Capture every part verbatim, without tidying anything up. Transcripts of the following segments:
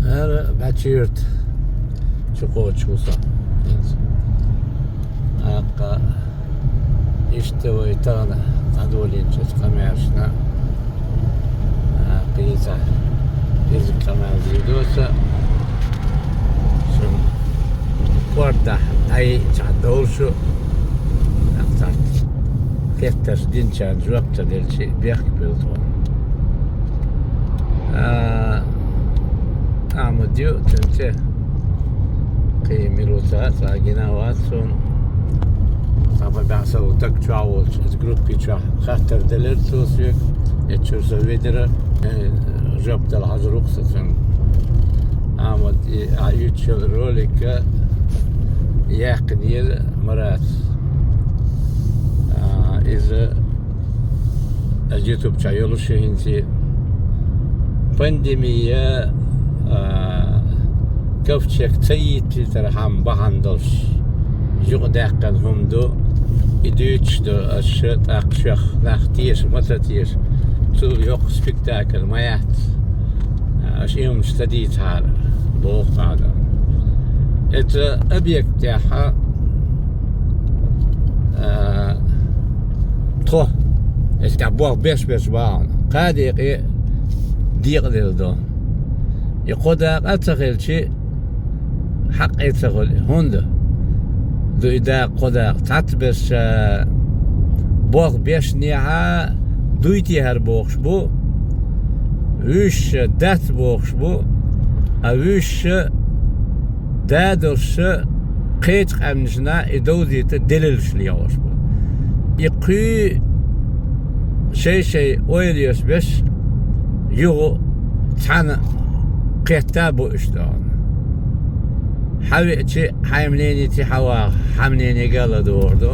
ХӀара бӀаьчуьрта чу кхочуш ву со. ТӀаккха иштта вай тахана дӀадолийначу къамаьлашна, а, кхин цхьа кӀезиг къамел дийр ду аса. Шун кӀордахь дӀайиъчахь довла шу, тӀаккха цхьацца хеттарш динчарна жоп ца делча, бехк буьллу тхуна. А, Ахьмад ю, цуьнца кхин минута цхьа гина вац суна. Цхьа бӀаьсалла таг чохь волчу, иза группи чохь хаттар делира цо соьга, эцчуьра со ведира, э, жоп дала хьажар ву-кх со цунна. Ахьмад, и, ахь юьйцучу ролика яьккхинера Марата. А, иза Ас YouTube чохь йолуш ю хӀинца. Пандемия, а, ковчег ца йиттийтархьама бахьана долуш юкъадаьккхина хӀума ду, и дуьйцуш ду аса, тӀаккха шух нах теша ма ца теша, цул йоккха спектакль ма яц. Аша и хӀуманаш ца дийцахьара, боху Ӏадам. Эцу объектехь, а, тхо, эцу тӀехь болх беш-беш бахьана, кхаа декъе декъаделла ду. И кхо дакъа а ца хилчи, хьакъ а ца хуьлу. ХӀунда ду и дакъа, кхо дакъа? Цхьацца берш, а, болх бешнехьа дуй те хӀара бохуш бу, вуьйш дац бохуш бу, а вуьйш да долуш кхечу къаьмнашна и довзийта делилаш лехьош бу. И кхуьй шай-шай ойла еш берш юха цхьаьна кхетта а бу уьш догӀна. Хьан веачи, хьайн мненица хьан ваха, хьан мненига а ладугӀур ду,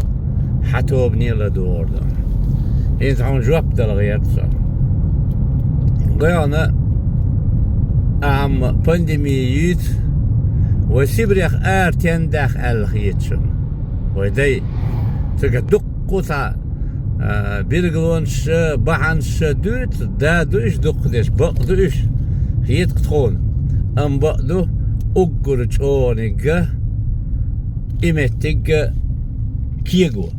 хьан тобане а ладугӀур ду. ХӀинца хьуна жоп дала гӀерта со. Гойхана, амма пандемия юьйцу, вай Сибрех ара тендаха аьлла хета шуна. Вай дай, цигахь дуккха цхьа, а, билгалонаш а, бахьанаш а дуьйцу, да ду уьш дуккха деш, бакъ ду уьш, хета-кх тхуна. Амма бакъ ду, уггар чӀогӀаниг а и меттиг а кего.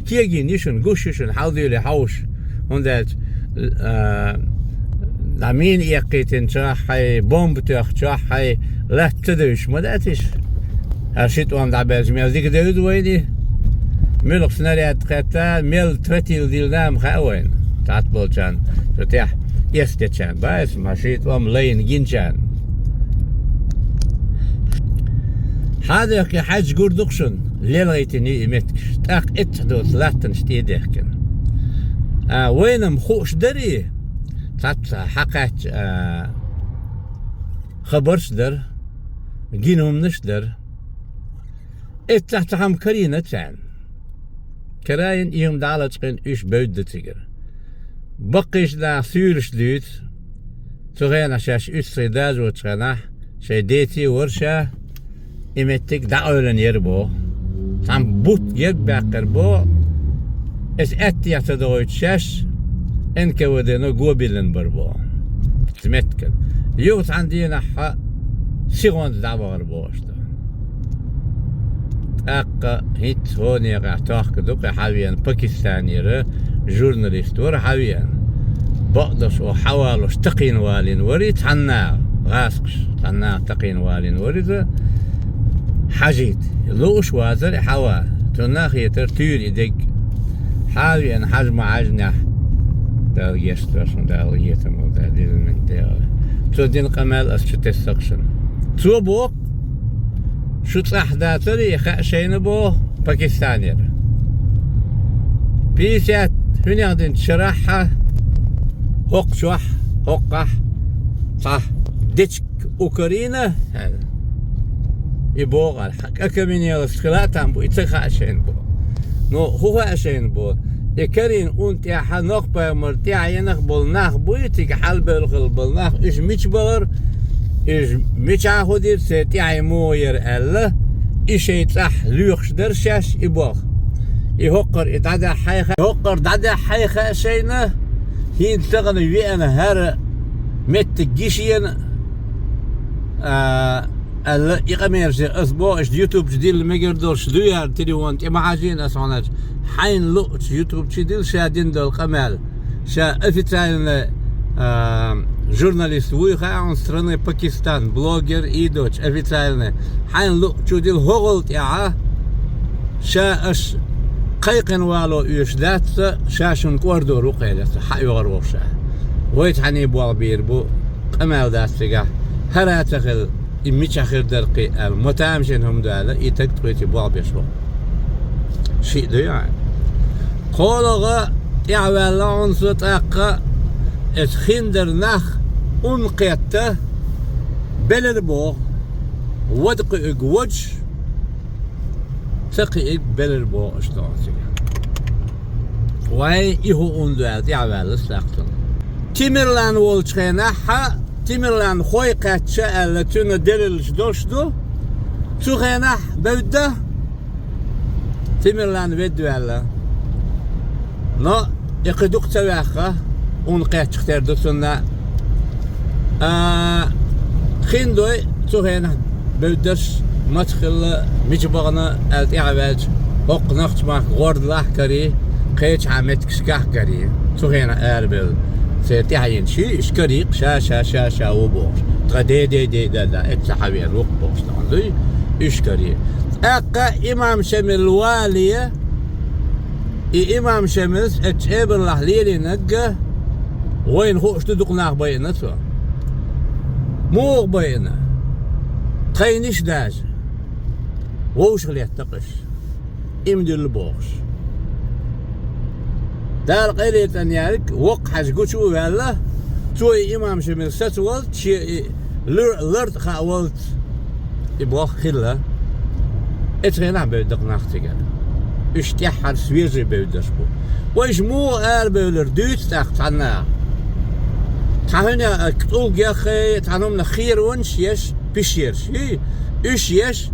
Кегийна ю шуна, гуш ю шуна, хьалдуьйле хьовш. ХӀунда аьлча, а, дӀа мина эккхийтинчохь хьай, бомба тоьхначохь хьай, латта ца девзаш ма дац иза. ХӀара ши тӀом дӀабаьлча, мел дика девза вайна и? Муьлха снаряд кхетта, мел тротил диллина а ма хаьа вайна. Цхьацца болчарна, цу тӀехь эс дечарна, баьсса ма ши тӀом лайна гинчарна. Хьан дехке хьаьжча гур ду-кх шуна, лелхийтина ю и меттигаш, тӀаккха эццахь доцу латтанаш тӀе а дехкина. А, вайна-м хууш дарий, цхьацца хьакхаьчча, а, хабарш дара, гина хӀуманаш дара. Эццахь цхьа хӀума карийна царна. Карийна, и хӀума дӀа а лачкъийна, уьш бевдда цигара. Баккхийчу наха суьйлаш дуьйцу, цу хенахь шаьш уьстагӀий дажочу хенахь, шайн деце а вара ша, и меттиг дӀакъевлина яра боху. Цхьана бутт герга баьккхира боху, эс аьттехьа ца дохуьйтуш шаьш, Н К В Д-но го биллина бара боху. Иза меттиган. Юха цхьана дийнахь сихонца дӀавахара бохуш ду. ТӀаккха хӀинцца хӀокху некъехь тохка ду-кх и хьавеана, Пакистанера журналист вара хьавеана. Бакъдолуш оха хьавалош такхийна валийна вара и цхьана наха, гӀазкхаша, цхьана наха такхийна валийна вара иза. Хьажийта. Лууш вацара и хьава. Цунна а хетара туьйра и дерг. Хьавеана хьажа ма хьаьжнехь, Дала гечдойла шуна, Дала гечдойла, Дала деза меттиг дойла. Цо дина къамел ас чу тесна-кх шуна. Цо боху, шу цӀахь дацара и, хаьа шайна боху, Пакистанера. Пятьдесят хӀуьнех динчу шарахь а, хӀокху чохь, хӀокхахь цхьа дечиг укарийна, аьлла. И боху, аьлла, хьан окаменелость хила а там бу, и ца хаьа шайна боху. Ну, хӀун хаьа шайна боху? И карийна ун тӀехь Нохь-пайхамар тӀаьхьенах болу нах буй, цига хьалабевлла хилла болу нах, уьш мича бахара, уьш мичахь хӀун дира, церан тӀаьхье муха яра аьлла, и шайн цӀахь лоьхуш дара шаьш и болх. И хӀокхара и дӀадахьа хьайха, хӀокхара дӀадахьа хьайха шайна, хӀинца тахана веана хӀара меттиг гишена, А, аьлла, и къамелаш ас боху, аша ютуб чу дилла мегар долуш ду яра, телефон тӀе ма хьажийна ас хьуна. Хьайна луъучу ютуб чу дилла ша дина долу къамел. Ша официальный, а, журналист вуй, хаьа хьуна, страны Пакистан, блогер, и доцуш официальный. Хьайна луъучу дилла хӀокхул тӀаьхьа. Ша аша кхайкхина вало оьшуш дац, ша шуна кӀордор ву кхел, аса хьан оьгӀар воху ша. Вай цхьаьний болх бийр бу, къамел дац цигахь, хӀара а ца хилла, и мичахь хир дара кхин аьлла, ма тамашийна хӀума ду аьлла, и таг тхоьца болх беш ву. Шиъ ду яхьа. КхоалгӀа тӀаьхьаваьлла хьуна со тӀаккха, эца хиндара нах ун кхетта белира боху, вада кхуьуг водуш, ца кхиъиг белира боху аша тхуна цига. Вай, и хӀу ун ду аьлла, тӀаьхьаваьлла сакхтана. Тимирлан волчу хенахь, Тимирлан хой кхаьчча аьлла, цуьнан делилаш долуш ду. Цу хенахь бевдда Тимирлан ведда ваьлла. Но и кхин дукха ца ваьхха, ун кхаьччах тера ду цунна. А, хиндой, цу хенахь бевддарш маца хилла, мича бахана аьлла тӀаьхьаваьлча, хӀокху нохчмахка гӀордалахь карий, кхечахьа меттигашкахь карий. Цу хенахь арабевлла. Церан тӀаьхьа йина ши, иша карий, ша, ша, ша, ша ву бохуш. Тхан де, де, де, да, да, эцца хьавер ву-кх бохуш, тхан дуй, иша карий. ТӀаккха имам Шамил вале, и имам Шамилс эцу чӀебарлахь лелийнарг вайна хууш ду, дукха нах байина цо. Муха байина? Тхайниш даже. Вовшах леттакъаш. Има дуьллу бохуш. Дала къайле цӀанъяьллиг, воккха хьаьжа гучу а ваьлла, цо и имам Шамил сацавалча, шен и лур-, лартӀа хааваллалц и болх хилла. Эцу хенахь бевдда-кх нах цигара. Уьш тӀаьххьара свежий бевддарш бу. Вайша муха арабевлира, дуьйцу тӀаккха цхьанна. Цхьа хӀуьнан а кӀулг яххе, цхьана хӀуманах херонаш еш, пиш ерш. Уьш еш,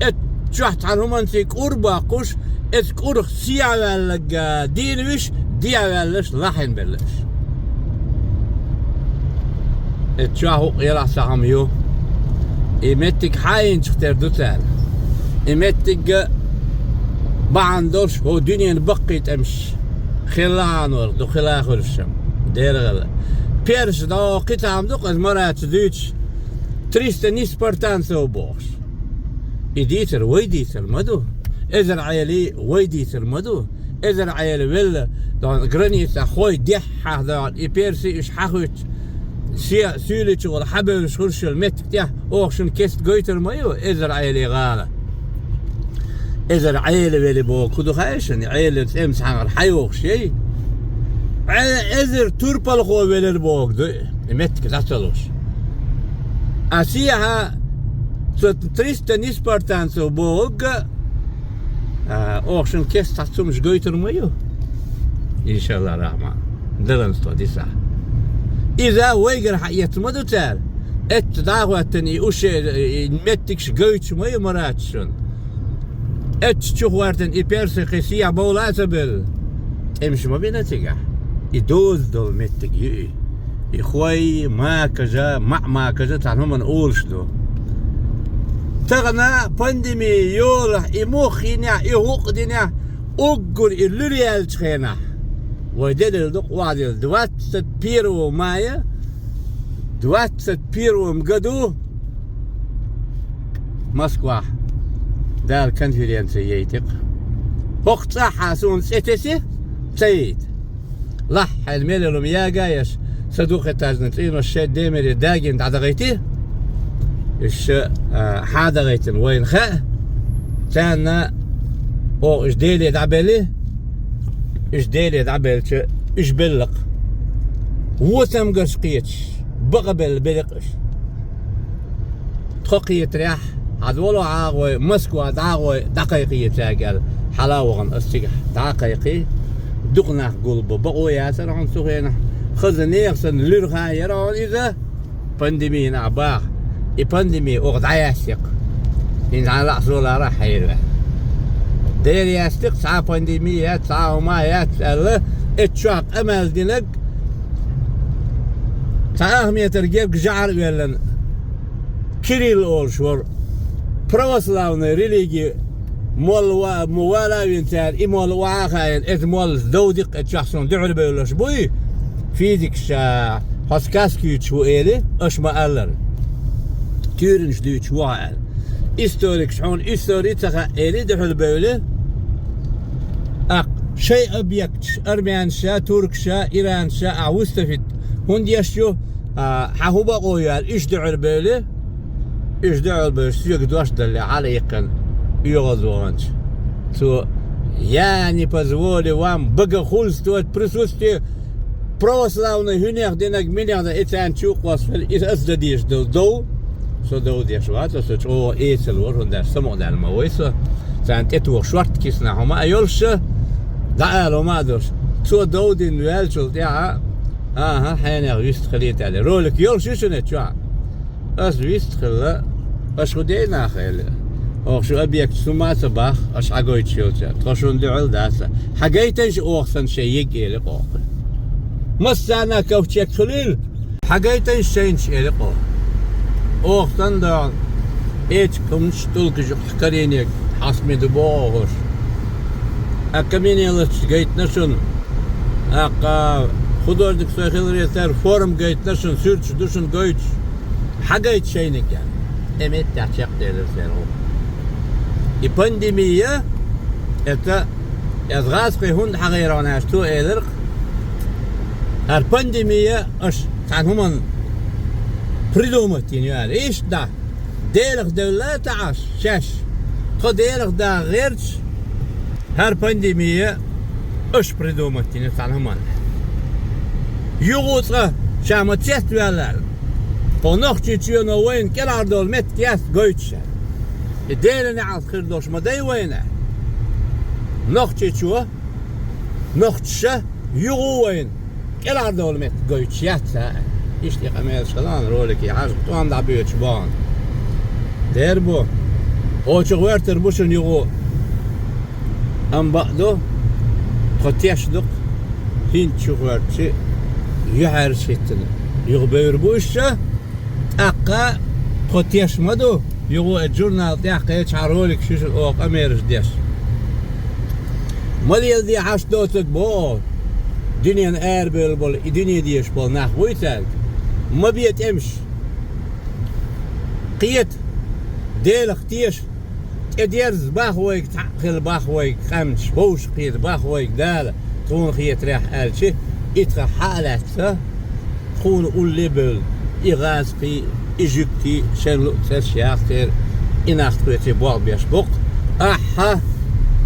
эцу чохь цхьана хӀуманций кӀур а боккхуш, эцу кӀурах сехьаваьлларг дийна виш, дехьаваьлларш лахьийна белла уьш. Эцу чохь хӀуъа елахь цхьа хӀума ю. И меттиг хьайинчух тера ду цара. И меттиг бахьана долуш хӀу дуьненан баккхий тӀемаш хилла а хьанор ду, хила а хуьлуш-м, дера гӀелла. Персаш дӀо кхин цхьа хӀума ду-кх, аса Маратча дуьйцуш, триста неспартанцев бохуш. И дийцар вай дийцар ма ду. Эзар Ӏелий вай дийцар ма ду. Эзар Ӏела велла, дон граница хой дехьа, дон и перси уьш хьахуьтту, се суьйлича волу хьабевллаш хуршал меттиг тӀехь, оха шуна кест гойтар ма ю, Эзар Ӏелий гӀала. Эзар Ӏела вели боху, ку ду хаьа шуна, Ӏелин цӀемца хьангар хьайохуш яй? Ӏе-, эзар турпалхо велира боху ду, и меттиг дӀа ца луш. А сехьа со триста неспартанцев бохург, а, оха шуна кест цхьа цумаш гойтур ма ю. Иншалла рахман. Далан сто дисахь. Иза вайгара хьаэцна ма ду цара. Эццу дӀа а хӀоьттина и уше, и меттигаш гойтуш ма ю Маратча шуна. Эццу чу хӀоьттина и перси кхин сехьа бовла а ца белла. ТӀемаш ма бина цигахь. И доза долу меттиг ю и. И хой, макажа, маӀа макажа цхьана хӀуманна олуш ду. Тахана пандеми йолахь, и муха йинехь, и хӀуъа динехь, уггар и луьра яьллачу хенахь. Вай делира ду-кх охьадилла двадцать первого мая, двадцать первом году Москвахь Дала конференция яйти-кх. ХӀокху цӀахьа суна цӀе тесна, ца яйта. Лахьхьайна мел йолу-м яга еш, сан дукхетажна цӀийнош шайн демире дагийна дӀадахийти. Уьш, а, хьан дахийтина вайна хаьа. Царна оха уьш Деле дӀабелли, уьш Деле дӀабелча, уьш белла-кх. Вон цамгарш кхеташ, бакъабелла белли-кх уьш. Тхо кхетарехь, хьан долу хьагӀой, Москва дӀагӀой, дӀакхайкхийца аьлла, хьала а вахана ас цигахь дӀа а кхайкхий, дукха нах гулбан бакъо яцара хьуна цу хенахь. Хаза нехан санна луьраха яра хьуна иза, пандемина а баха. И пандеми оха дӀаяьсси-кх. ХӀинца хьан лаахь солара а хьайра ваьлла. Дера яьсси-кх, цхьа а пандеми яц, цхьа а хӀума яц аьлла, эццу чохь къамел динарг цхьа ах метр герга жӀара а веллина. Кирилл олуш вара православный религи молла ва-, мо вала а вина цара, и молла охьа а хаийна, эза моллас дов дикъ эцчохь суна дуьхьал бевллаш буй, физикаш а, хьо сказка юьйцуш ву эли, аша ма-аллара. Туьйранаш дуьйцуш ву хьо аьлла. Историкаш хьуна истори а ца хаьа эли, дуьхьал бевли. ТӀаккха шайн объекташ, армянаш а, туркаш а, иранаш а, ахь выставить хӀунда еш ю, а, хьан хӀун бакъо ю аьлла, уьш дуьхьал бевли, уьш дуьхьал бевлаш, соьга дош далле, хьала иккхина оьгӀазваханча. Цо: «Я не позволю вам богохульствовать в присутствии православной», хӀунех динарг, минех дан, и царна чу а кхоссавелла, иза аса дан дезаш долу дов. Со дов деш вац, со чӀогӀа эцал вара, хӀунда аьлча самукъадаьлла ма вай со. Царна тӀетоха шортта кисана хӀума а йолуш, дӀаала хӀума а долуш. Цо дов дина ваьллачул тӀаьхьа, аха, хьенех вистхилийта аьлла. Ролик йолуш ю шуна чохь? Аса вистхилла, аша хӀун дей нах, эли. Оха шу объекташ хӀума а ца бах, аша хьагойтуш йолчара. Тхо шуна дуьхьал дац. Хьагайтанаш оха санна шайн йиг, эли кху. Массарна ковчег хуьлийла. Хьагайтанаш шайнаш, эли кху. Оха санна догӀу эчиг хӀуманаш, тӀулгаш юкъахь карийнарг хьастаме ду боху хӀорш. Окаменелосташ гайтина шуна. ТӀаккха художник сой хиларе, цара форма гайтина шуна, суьрташ ду шуна гойтуш. Хьагайта шайниг, аьлла. И меттехь чекхделира церан гӀуллакх. И пандемия, это, эза гӀазкхий хӀунда хьагӀайра аьлча, цо элира-кх: «ХӀара пандемия аша цхьана хӀуманна придумать йина ю», аьлла. Иштта да, Делах девлла тахьаш шаьш. Тхо Делах даха гӀерташ, хӀара пандемия аша придумать йина цхьана хӀуманна. Юха цкъа ша ма цецваьлла, кху Нохчийчоьно вайна кӀелхьардовла меттиг яц гойтуш. И Делан неӀалт хир долуш ма дай вайна. Нохчийчоь, нохчаша юха вайна кӀелхьардовла меттиг гойтуш яц а. Иштта и къамелаш хилла ролике хьажа, тӀом дӀабоьдуш бахана. Дера бу. Оцу чу гӀоьртур бу шуна юха. Амма бакъду, тхо теш ду-кх, хӀинца чу гӀоьртича, юьхьӀаьржа хӀиттина. Юха бевр бу уьш ша, тӀаккха тхо теш ма ду, юха и журнал тӀехь кхечахьа ролик шуьшан оха къамелаш деш. Ма леладе хьашт доцург боху, дуьненан арабевлла болу и дуьне дезаш болу нах буй цаьрга. Ма бе тӀемаш. Кхета, Делах теша, тӀедерза бах вайга, цхьаъ хила бах вайга къаьмнаш, вовшах кхета бах вайга Дала, тхуна хетарехь аьлча, и тхан хьа а лаьцна, тхуна улле а бевлла, и гӀазкхий, и жуьгтий, шайн луъцарш яхтера, и нах тхоьце болх беш бу-кх. Ахьа,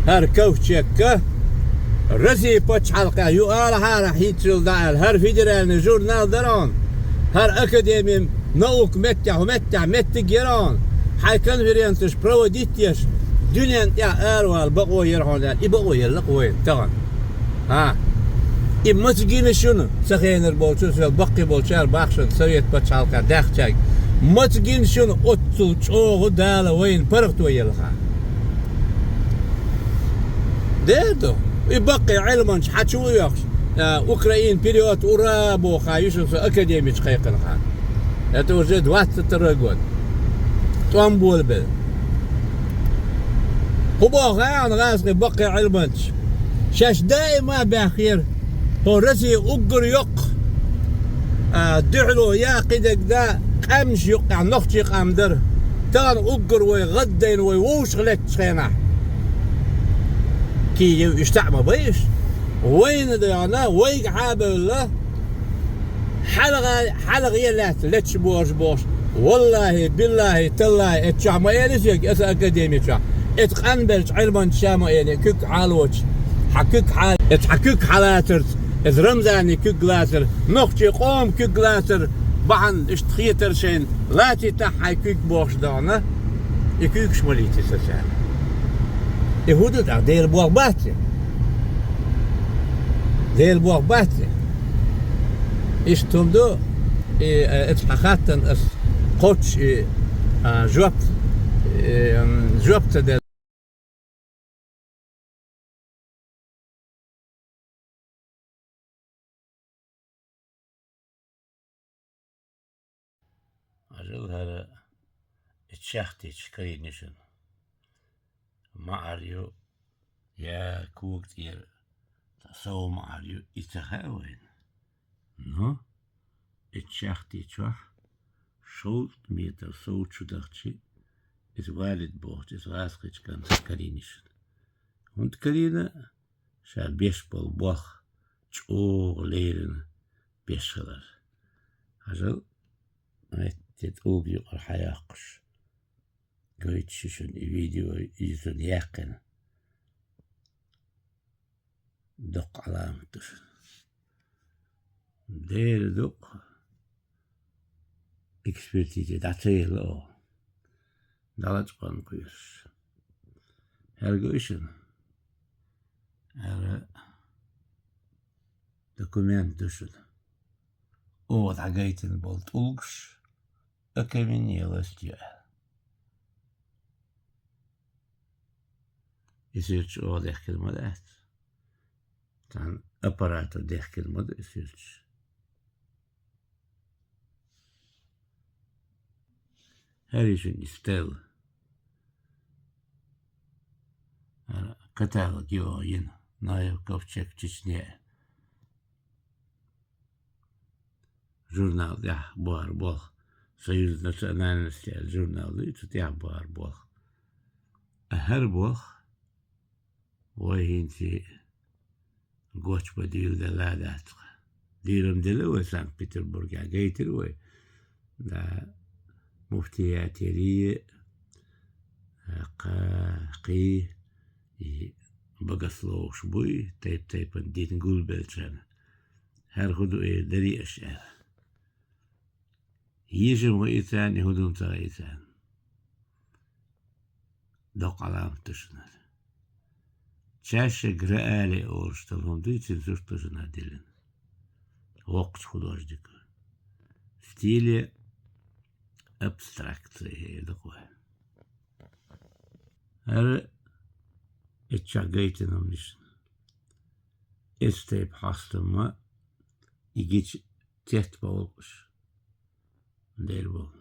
хӀара ковчег-кх Россия пачхьалкхехь ю алахьара хӀинццул дӀа аьлла, хӀара федеральный журнал дара хьуна, хӀара академин наука меттехь, хӀу меттехь меттиг яра хьуна, хьайн конференцеш проводить еш, дуьненна тӀехь аравала бакъо яра хьуна аьлла, и бакъо елла-кх вайна тахана. ХӀа. И маца гина шуна, ца хенара болчу, ца баккхий болчара бахшана, Совет пачхьалкхехь даьхначаьрга, маца гина шуна оццул чӀогӀа Дала вайна паргӀато елла хан? Дера ду, и баккхий Ӏилманчаш хьан чу а оьхуш, а, «Украина вперёд, ура!» боху хан ю шуна со академичу кхайкхина хан. Это уже двадцать второй год. ТӀом болабелла. ХӀун боху хьуна гӀазкхий баккхий Ӏилманчаш? Шаьш даима а баьхкера, хӀо Россия уггар йоккха, а, дуьхьало я кхидерг да, къаьмнаш юккъехь нохчий къам дара. Тахана уггар вай гӀаддайна, вай вовшах леттачу хенахь. Киев иштта а ма бай уьш. Вайна дегӀана, вайга хьа а бевлла, хьалха, хьалха е лаьцна леташ бохуш бохуш. Валлахи, биллахи, таллахи, эцу чохь ма эли соьга, аса академи чохь. Эцу къанбеллачу Ӏилманчаша ма эли, куьг хьалочу. Хьан куьг хьа-, эцу хьан куьг хьалацарца, эцу Рамзани куьг лацар, нохчий къоман куьг лацар, бахьана иштта хетар шайна, лацийтахь хьайн куьг бохуш догӀна, и куьгаш ма лийти сан цара. И хӀун ду тӀаккха, Делан болх бац и? Делан болх бац и? Иштта хӀума ду, и, э, эцу хьан хаттан ас кхоччуш и, а, жоп, э, м, жоп ца делла. Ажал хӀара Чехтича карийна шуна. МаӀар ю, я кога тӀера сов маӀар ю, и ца хаьа вайна. Но и чехти чохь шовзткъа метр сов чу дахча, иза валид бохучу, иза гӀазкхичу кӀантана карийна шуна. ХӀунда карийна? Ша беш болу болх чӀогӀа леррина беш хилар. Хьажал, метте тӀулга юкъара хьайоккхуш, гойтуш ю шуна и видео, иза цунна яьккхина. Доккха Ӏаламат ду шуна. Дера ду-кх, экспертизе дӀа ца елла оха. ДӀалачкъонна кхоьруш. ХӀара гуй шуна? ХӀара документ ду шуна. Оха дӀагайтина болу тӀулгаш окаменелость ю аьлла. И суьрташ оха дехкина ма дац. Цхьана аппарато дехкина ма ду и суьрташ. ХӀара ю шуна и стела. ХӀара каталог ю оха йина. Ноев ковчег в Чечне. Журнал тӀехь бохур болх. Союз национальностей аьлла журнал ду, цу тӀехь бохур болх. А хӀара болх вай хӀинца гочбан дуьйладелла дац-кх. Дуьйла-м делла вай Санкт-Петербургехь, гайтира вай. Да, муфтиятера, а, кха-, кхий, и богословаш буй, тайп-тайпана дин гулбеллачарна. ХӀара хӀун ду эр дарий аша аьлла. Ешам ваийцарна, и хӀун ду ца хаийцарна. Доккха Ӏаламат ду шуна. Чаша Граале олуш долу хӀума дуьйцина сурт ду шуна диллина. Воккхачу художнико. В стиле абстракции эр ду-кх вай. ХӀара эццахь гайтина хӀума ду шуна. Эцу тайпа хьостам ма и гича цецбовла-кх уьш. Дера боху,